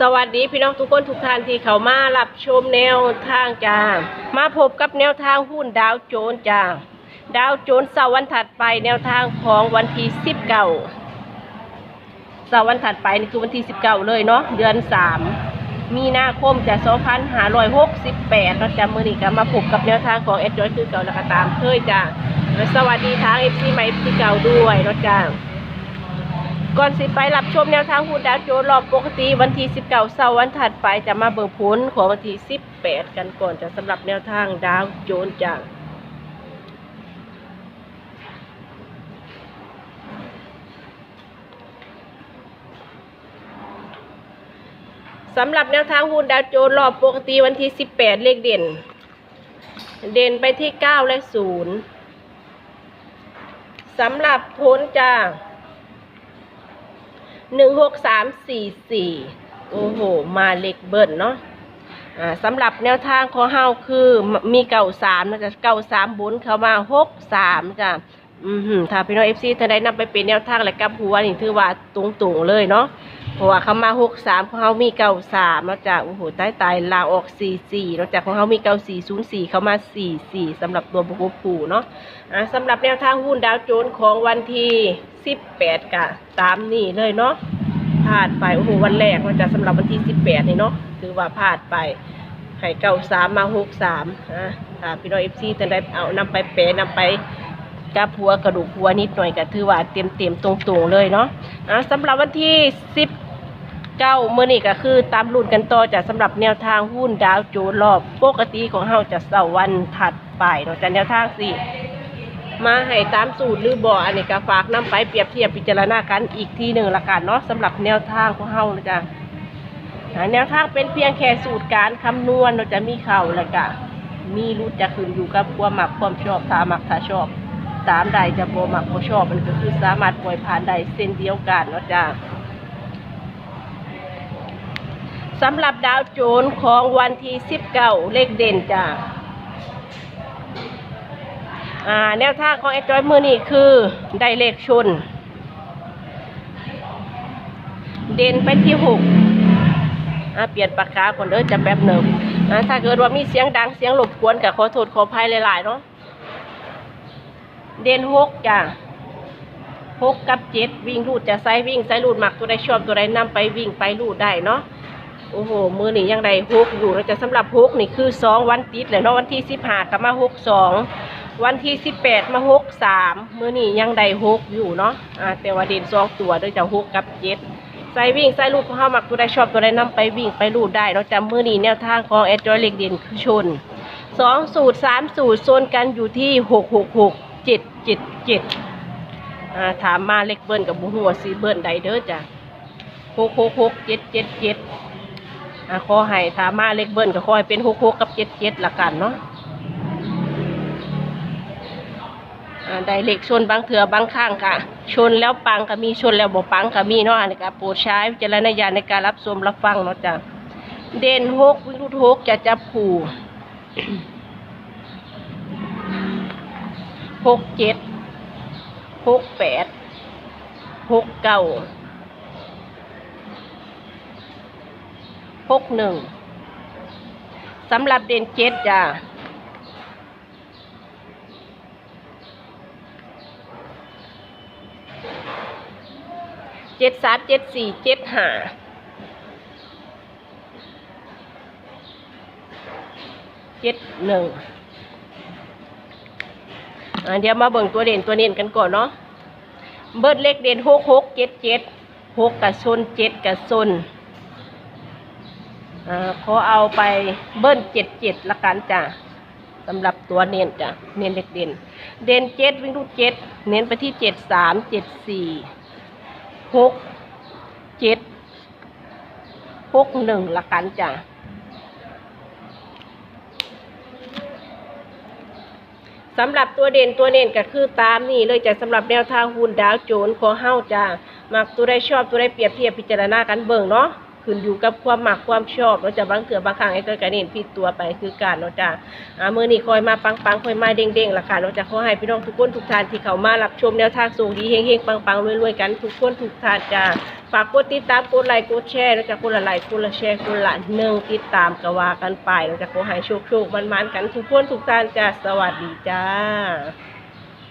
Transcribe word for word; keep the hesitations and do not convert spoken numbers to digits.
สวัสดีพี่น้องทุกคนทุกท่านที่เข้ามารับชมแนวทางจ้า มาพบกับแนวทางหุ้นดาวโจนส์จ้า ดาวโจนส์เช้าวันถัดไป แนวทางของวันที่สิบเก้า เช้าวันถัดไปนี่คือวันที่สิบเก้าเลยเนาะ เดือนสาม มีนาคมจ้า สองพันห้าร้อยหกสิบแปดเนาะจ้า มื้อนี้ก็มาพบกับแนวทางของแอดจอยคือเก่าแล้วก็ตามเคยจ้า สวัสดีทาง เอฟซี ใหม่ เอฟซี เก่าด้วยเนาะจ้า ก่อนสิไปรับชมแนวทางหุ้นดาวโจนส์รอบปกติวันที่สิบเก้า เช้าวันถัดไป จะมาเบิ่งผลของวันที่สิบแปดกันก่อนจ้ะ สำหรับแนวทางดาวโจนส์จ้ะ สำหรับแนวทางหุ้นดาวโจนส์รอบปกติวันที่สิบแปด เลขเด่น เด่นไปที่เก้าและศูนย์ สำหรับผลจ้า หนึ่งหกสามสี่สี่ โอ้โห มาเลขเบิ้ลเนาะ อ่า สำหรับแนวทางของเฮาคือมีเก้าสามนะจ๊ะ เก้าสาม บนเข้ามา หกสาม จ้ะ อือหือ ถ้าพี่น้อง เอฟซี ท่านใดนำไปเป็นแนวทางและกลับหัวนี่ถือว่าตรงๆเลยเนาะ เพราะว่าเข้ามา หกสาม ของเฮามี เก้าสาม เนาะจ้ะ โอ้โห ตายตาย ลาออก สี่สี่ เนาะจ้ะ ของเฮามี เก้าสี่ศูนย์สี่ เข้ามา สี่สี่ สำหรับตัวประกบคู่เนาะ อ่า สำหรับแนวทางหุ้นดาวโจนส์ของวันที่สิบแปด กะตามนี้เลยเนาะ พลาดไป โอ้โห วันแรกเนาะจ้ะ สำหรับวันที่สิบแปดนี่เนาะ ถือว่าพลาดไป ให้ เก้าสาม มา หกสาม อ่า ถ้าพี่น้อง เอฟซี ท่านใดเอานำไปแปลนำไปกลับหัวกระดูกหัวนิดหน่อยก็ถือว่าเต็มๆตรงๆเลยเนาะ อ่า สำหรับวันที่สิบเก้า มื้อนี้ก็คือตามลุ้นกันต่อจ้ะ สำหรับแนวทางหุ้นดาวโจนส์รอบปกติของเฮาจ้ะ เช้าวันถัดไปเนาะจ้ะ แนวทางสิมาให้ตามสูตรหรือบ่ อันนี้ก็ฝากนำไปเปรียบเทียบพิจารณากันอีกทีหนึ่งละกันเนาะ สำหรับแนวทางของเฮานะจ้ะ อ่า แนวทางเป็นเพียงแค่สูตรการคำนวณเนาะจ้ะ มีเข้าแล้วก็มีหลุด จะขึ้นอยู่กับความมักความชอบ ถ้ามักถ้าชอบตามได้จ้ะ บ่มักบ่ชอบมันก็คือสามารถปล่อยผ่านได้เช่นเดียวกันเนาะจ้ะ สำหรับดาวโจนส์ของวันที่สิบเก้า เลขเด่นจ้ะ อ่า แนวทางของแอดจอยมื้อนี้คือได้เลขชน เด่นไปที่หก อ่า เปลี่ยนปากกาก่อนเด้อจ้ะ แป๊บหนึ่ง อ่า ถ้าเกิดว่ามีเสียงดังเสียงรบกวนก็ขอโทษขออภัยหลายๆเนาะ เด่นหกจ้ะ หกกับเจ็ด วิ่งรูดจะใส่วิ่งใส่รูด มักตัวใดชอบตัวใดนำไปวิ่งไปรูดได้เนาะ โอ้โห มื้อนี้ยังได้หกอยู่นะจ๊ะ สำหรับหกนี่คือสองวันติดเลยเนาะ วันที่สิบห้าก็มาหกสอง วันที่สิบแปดมาหกสาม มื้อนี้ยังได้หกอยู่เนาะ อ่า แต่ว่าเด่นสองตัวเด้อจ้ะ หกกับเจ็ด ใส่วิ่งใส่รูด ของเฮามักตัวใดชอบตัวใดนำไปวิ่งไปรูดได้เนาะจ้ะ มื้อนี้แนวทางของแอดจอยเลขเด่นคือชน สองสูตรสามสูตรชนกันอยู่ที่ หกหกหก เจ็ดเจ็ดเจ็ด อ่า ถามมาเลขเบิ้ลกับบ่ฮู้ว่าสิเบิ้ลใดเด้อจ้ะ หกหกหก เจ็ดเจ็ดเจ็ด อ่า ขอให้ถามมาเลขเบิ้ลก็ขอให้เป็น หกหก กับ เจ็ดเจ็ด ละกันเนาะ อ่า ได้เลขชนบางเทื่อบางครั้งก็ชนแล้วปังก็มี ชนแล้วบ่ปังก็มีเนาะ อันนี้ก็โปรดใช้วิจารณญาณในการรับชมรับฟังเนาะจ้ะ เด่นหก วิ่งรูดหก จะจับคู่ หกเจ็ด หกแปด หกเก้า หกหนึ่ง สำหรับเด่นเจ็ดจ้ะ เจ็ดสาม เจ็ดสี่ เจ็ดห้า เจ็ดหนึ่ง อ่า เดี๋ยวมาเบิ่งตัวเด่นตัวเน้นกันก่อนเนาะ เบิ้ลเลขเด่น หกหกเจ็ดเจ็ด หกกับชน เจ็ดกับชน อ่า ขอเอาไปเบิ้ล เจ็ดเจ็ด ละกันจ้ะ สำหรับตัวเน้นจ้ะ เน้นเลขเด่น เด่นเจ็ด วิ่งรูดเจ็ด เน้นไปที่ เจ็ดสาม เจ็ดสี่ หกเจ็ด หกหนึ่ง ละกันจ้ะ สำหรับตัวเด่นตัวเน้นก็คือตามนี้เลยจ้ะ สำหรับแนวทางหุ้นดาวโจนส์ของเฮาจ้ะ มักตัวใดชอบตัวใดเปรียบเทียบพิจารณากันเบิ่งเนาะ ขึ้นอยู่กับความมักความชอบเนาะจ้ะ บางเทื่อบางครั้งแอดก็เน้นผิดตัวไปคือกันเนาะจ้ะ อ่า มื้อนี้ค่อยมาปังๆ ค่อยมาเด้งๆ ล่ะค่ะเนาะจ้ะ ขอให้พี่น้องทุกคนทุกท่านที่เข้ามารับชมแนวทางโชคดีเฮงๆ ปังๆ รวยๆ กันทุกคนทุกท่านจ้ะ ฝากกดติดตาม กดไลค์ กดแชร์เนาะจ้ะ คนละไลค์ คนละแชร์ คนละหนึ่งติดตามก็ว่ากันไปเนาะจ้ะ ขอให้โชคๆ มันๆ กันทุกคนทุกท่านจ้ะ สวัสดีจ้า